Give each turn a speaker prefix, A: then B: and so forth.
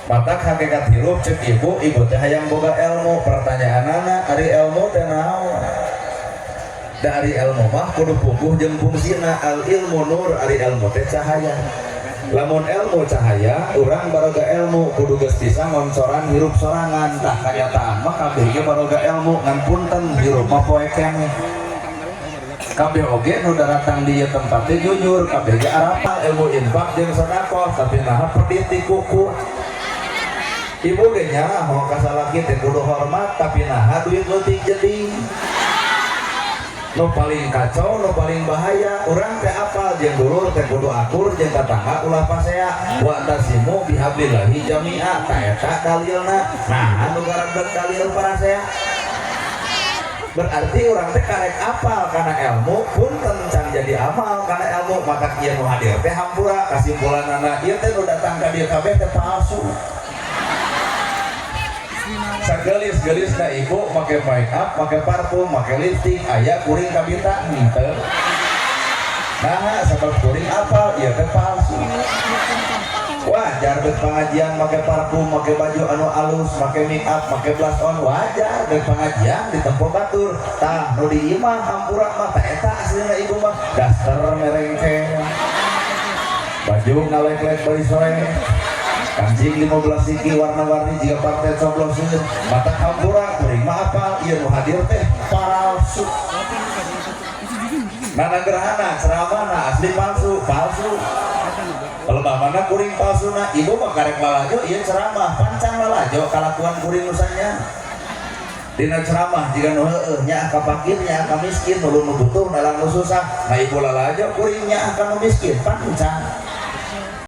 A: Matak hakikat hirup cek ibu, ibu teh hayang boga ilmu. Pertanyaanana, ari ilmu teh naon? Da ari ilmu mah kudu puguh jeung fungsina. Al ilmu nur, ari ilmu teh cahaya. Lamun ilmu cahaya, urang baroga ilmu kudu geus bisa ngoncoran hirup sorangan. Tah, kanyataan mah kabeh ge baroga ilmu, ngan punten, hirup mah poe keneh. Kabeh oge nu daratang di ieu tempat teh jujur, kabeh ge arapal ilmu infak jeung sedekah, tapi naha pedit di kuku? Ibu ge nyaraho ka salaki teh kudu hormat, tapi naha duit leutik jadi nu paling kacau, nu paling bahaya. Urang teh apal jeung dulur teh kudu akur, jeung tetangga ulah pasea, wa'tasimu bihablillahi jami'a, ta eta dalilna. Nah, anu garableg dalil parasea, berarti urang teh karek apal karena ilmu, punten, can jadi amal karena ilmu. Maka ieu nu hadir teh hampura, kasimpulanana ieu teh nu datang ka dieu kabeh teh palsu. Sagelis-gelis na ibu make make up, make parfum, make lipstick, aya kuring kabita henteu. Nah, sabab kuring apal ieu teh palsu. Wajar dek pengajian make parfum, make baju anu alus, make make up, make blush on, wajar dek pengajian di tempo batur. Tah, nu di imah hampura mah tah eta aslina ibu mah daster merengke. Baju ngalek-lek bari sore, kancing 15 siki warna-warni jiga partai cobloseun. Mata hampura, kuring mah apal ieu nu hadir teh palsu. Nana gerhana ceramahna asli palsu, palsu. Lebah mana kuring palsuna? Ibu mah karek lalajo ieu ceramah, pancang lalajo kalakuan kuring nusanya. Dina ceramah jiga nu heueuh, nyaah ka fakir, nyaah ka miskin, nulung nu butuh, nalang nu susah. Nah, ibu lalajo kuring nyaah ka nu miskin, pancang.